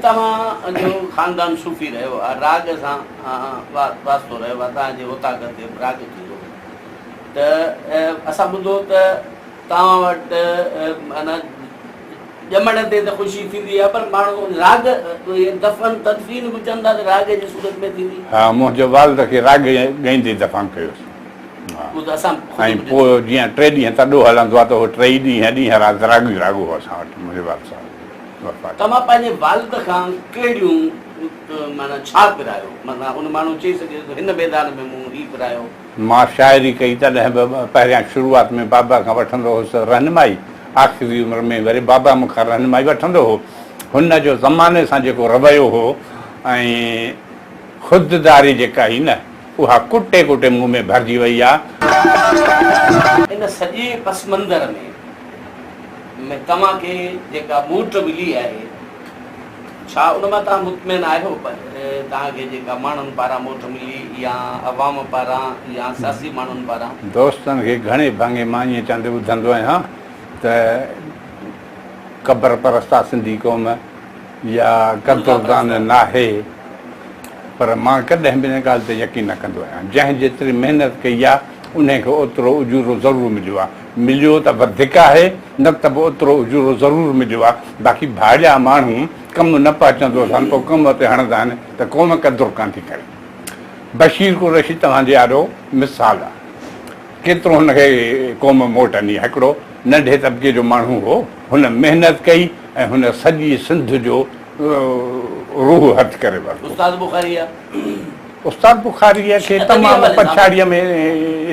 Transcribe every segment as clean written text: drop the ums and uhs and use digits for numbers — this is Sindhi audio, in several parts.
توهان جو خاندان صوفي رهيو آهي، راڳ سان واسطو رهيو آهي، توهان جي اوطاق تي به راڳ ٿيندو هو ته اسان ٻڌو ته توهان وٽ معنيٰ ڄمڻ تي ته خوشي ٿيندي آهي پر ماڻهو راڳ دفن تدفين به چون ٿا ته راڳ جي صورت ۾ ٿيندي. ها منهنجي والد کي راڳ ڳائيندي دفن ڪيوسين. اهو ته اسان خود ۽ به پوء ڏٺو. جيئن ٽي ڏينهن تڏو هلندو آهي ته اهو ٽيئي ڏينهن ڏينهن رات راڳ ئي راڳ هو اسان وٽ منهنجي والد صاحب وفات. توهان پنهنجي والد کان ڪهڙيون معنيٰ ڇا پرايو؟ معنيٰ ان ماڻهو چئي سگهي ٿو هن ميدان ۾ مون هي پرايو. مان شاعري ڪئي تڏهن به پهريان شروعات ۾ بابا کان وٺندو هوس رهنمائي، آخري عمر ۾ وري بابا مون کان رهنمائي وٺندو هو. هن جو زماني سان جيڪو رويو هو ۽ خودداري جيڪا هئي نه اها ڪٽي ڪٽي مون ۾ ڀرجي وئي آ. ان سڄي پسمنظر ۾ ۾ توهان کي جيڪا موٽ ملي آهي ڇا ان مان توهان مطمئن آهيو؟ توهان کي جيڪا ماڻهن پاران موٽ ملي يا عوام پاران يا سياسي ماڻهن پاران؟ دوستن کي گهڻي ڀاڱي مان ائين چوندي ٻڌندو آهيان ته قبر پرست آ سنڌي قوم يا قدردان ناهي پر مان ڪڏهن به ان ڳالهه تي يقين نه ڪندو آهيان. جنهن جيتري محنت ڪئي آ انهي کي اوترو اجورو ضرور مليو آ. مليو ته وڌيڪ آهي نه ته به اوترو اجورو ضرور مليو آ. باقي ڀاڙيا ماڻهو ڪم نه پهچندو اٿن پوء ڪم تي هڻندا آهن ته قوم قدر ڪانه ٿي ڪري. بشير قريشي توهان جي آڏو مثال آ. ڪيترو هن کي قوم موٽ ڏني. هڪڙو ننڍي طبقي جو ماڻهو هو، هن محنت ڪئي ۽ هن سڄي سنڌ جو روح هٿ ڪري ورتو. استاد بخاريء. استاد بخاريء کي تمام پڇاڙيء ۾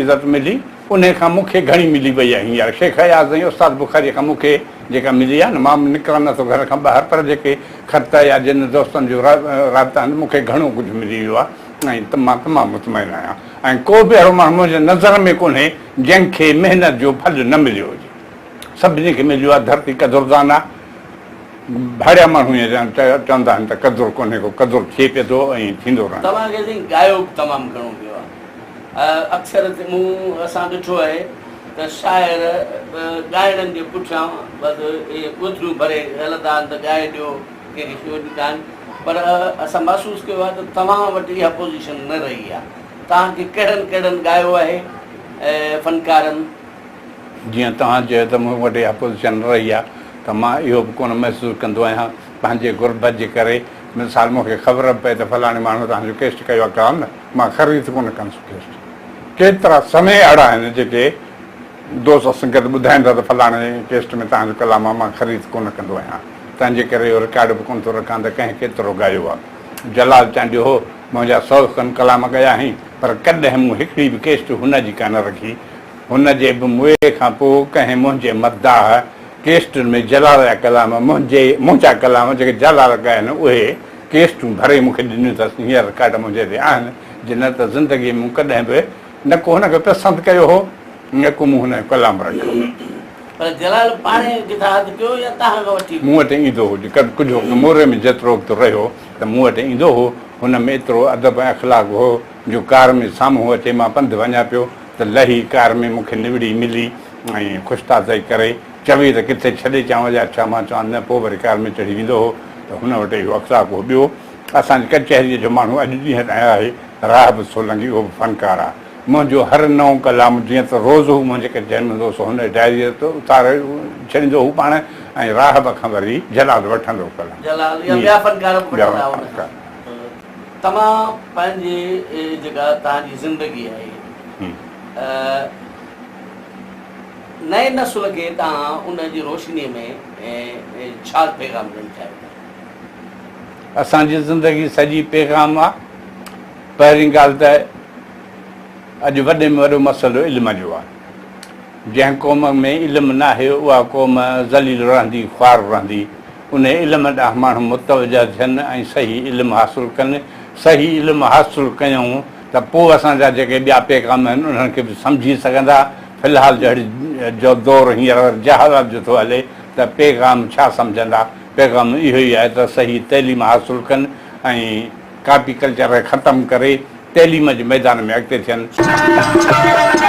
عزت ملي. انهيء کان مون کي گهڻي ملي وئي آهي. هينئر شيخ اياز ۽ استاد بخاريء کان مون کي جيڪا ملي آهي نه، مان نڪران نه ٿو گهر کان ٻاهر، پر جيڪي خط يا جن دوستن جو رابطا آهن، مون کي گهڻو ڪجهه ملي ويو آهي ۽ مان تمام مطمئن آهيان ۽ ڪو به اهڙو ماڻهو منهنجي نظر ۾ ڪونهي، جنهن کي محنت جو ڦل نه مليو هجي. سڀني کي مليو آهي. ڌرتي قدردان آهي. ڀاڙيا ماڻهو ائين چوندا آهن ته قدر ڪونهي ڪو، قدر ٿئي پئي ٿو ۽ ٿيندو رهندو. توهان کي سائين ڳايو به تمام گهڻو ويو آهي. اڪثر مون اسان ڏٺو آهي ته شاعر ڳائڻن جي پٺيان بس اهي ڳوٿريون ڀري هلندا آهن ته ڳائي ڏيو، ڪنهن کي شو ڏيندا آهن پر اسان محسوس ڪيو آهي ته توهان وٽ اها پوزيشن نه رهي آهي. توهان کي ڪهڙن ڪهڙن ڳايو آهي فنڪارن؟ جيئن توهان چيو ته مون وٽ اها پوزيشن نه رهي آهي ته مان اهو به ڪونه محسوس ڪندو آهيان پنهنجي غربت جي ڪري مثال مون کي خبر به پئي ته فلاڻي ماڻهو توهان جو ڪيسٽ ڪيو آهي ڪانه مان خريد ڪونه ڪندس ڪيسٽ ڪيترا سوين اهڙا آهن جيڪي دوست سنگت ٻڌائين ٿا ته فلاڻي ڪيسٽ ۾ توهان جو ڪلام آهي مان خريد ڪونه ڪندو آهيان تنهن جي ڪري اهو رڪارڊ به ڪونه ٿو رکان ته ڪنهن ڪيترو ڳايو آهي جلال چانڊيو هو منهنجا سو کن ڪلام ڳايا هئين پر ڪڏهن مون هڪڙي به ڪيسٽ هن جي ڪانه رکي. هن جي به موئي کان پوء ڪنهن منهنجي مداح ڪيسٽن ۾ جلال جا ڪلام منهنجي منهنجا ڪلام جيڪي جلال ڳايا آهن اهي ڪيسٽون ڀري مون کي ڏنيون اٿس هينئر رڪارڊ منهنجي تي آهن جي نه ته زندگي ۾ مون ڪڏهن به نه ڪو هن کي پسند ڪيو هو نه ڪو مون هن جو ڪلام رکيو. پر جلال پاڻ ڪٿان هٿ ڪيو يا توهان کان وٺي؟ مون وٽ ايندو هو ڪجهه وقت موري ۾ جيترو وقت رهيو ته مون وٽ ايندو هو. هن ۾ ايترو ادب ۽ اخلاق هو جو ڪار ۾ سامهون اچي مان پنڌ وڃان پيو ته لهي ڪار ۾ مون کي نوڙي ملي ۽ خوشتازئي ڪري چوي ته ڪٿي ڇڏي چانهه يا ڇا مان چوان نه پوء وري ڪار ۾ چڙهي ويندو هو ته هن وٽ اهو اخلاق هو ٻيو اسان جي ڪچهريء جو ماڻهو اڄ ڏينهن تائين آهي راهب سولنگي اهو به فنڪار آهي منهنجو هر نئون ڪلام جيئن ته روز هو منهنجي ڪچهري ۾ هوندو هو سو هن جي ڊائريء تي اتاري ڇڏيندو هو پاڻ ۽ راهب کان وري جلال وٺندو هو ڪلام. جلال يا ٻيا فنڪار به وٺندا هئا هن کان. توهان پنهنجي جيڪا توهان جي زندگي آهي نئين نسل کي توهان ان جي روشنيء ۾ ڇا پيغام ڏيڻ چاهيو ٿا؟ اسان جي زندگي سڄي پيغام آ. پهرين ڳالهه ته اڄ وڏي ۾ وڏو مسئلو علم جو آ. جنهن قوم ۾ علم ناهي اها قوم ذليل رهندي، خوار رهندي. انهي علم ڏانهن ماڻهو متوجه ٿين ۽ صحيح علم حاصل ڪن. صحيح علم حاصل ڪيائون ته پوء اسان جا جيڪي ٻيا پيغام آهن انهن کي به سمجهي سگهندا. في الحال جهڙي جو دور هينئر جهالت جو ٿو هلي ته پيغام ڇا سمجهندا. پيغام اهو ئي آهي ته صحيح تعليم حاصل ڪن ۽ ڪاپي ڪلچر کي ختم ڪري تعليم جي ميدان ۾ اڳتي ٿين.